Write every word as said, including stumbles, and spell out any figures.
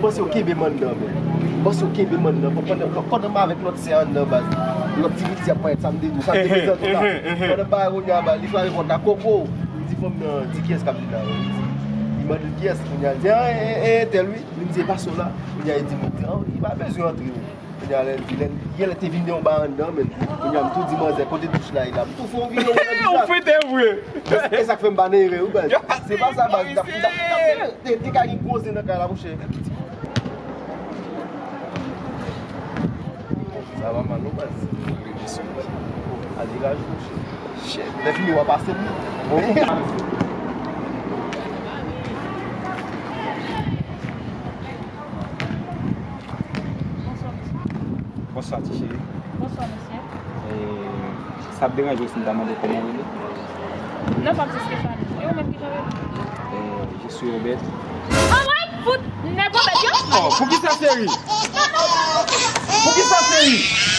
Panse yo kenbe m anndan, men. Panse yo kenbe m anndan. Pandan, pandan m avèk lòt sè anndan, baz. Lòt ti midi ap parèt, sa m te di w, sa m te prezante w la. Pandan m parèt kounye a, baz, li frape pòt la, koko. Li di fanm nan, di kiyès k ap vin la, wi. Li di, li mande l kiyès, kounye a, li di, ah, e, e, e, tèl, wi. Li di, e pa sa w la. Kounye a, li di, ah, li pa bezwen antre, wi. Kounye a, lè l di, lè l, yè lè te vin yon ba anndan, men. Kounye a, m tou di manzè, kote douch la ye la? M tou fè yon vire, yon nan douch la. Ou fete vre. E sa k fè m pa nan erè, wi, baz. Se pa sa, baz. Te, te ka gen gwo zen nan kay la, monchè. Sa va mal, non, baz. A degaj, monchè. Shit, lè fini, w a pase m. Bonswa, ti cheri. Bonswa, mesye. Eh, sa ap deranje w si m ta mande w kòman w rele? Non, pa m se Stéphanie. E ou menm, kijan w rele? Eh, je suis Obed. Anmwey, fout nèg Obed yo. Oh, poukisa, cheri? Poukisa, cheri?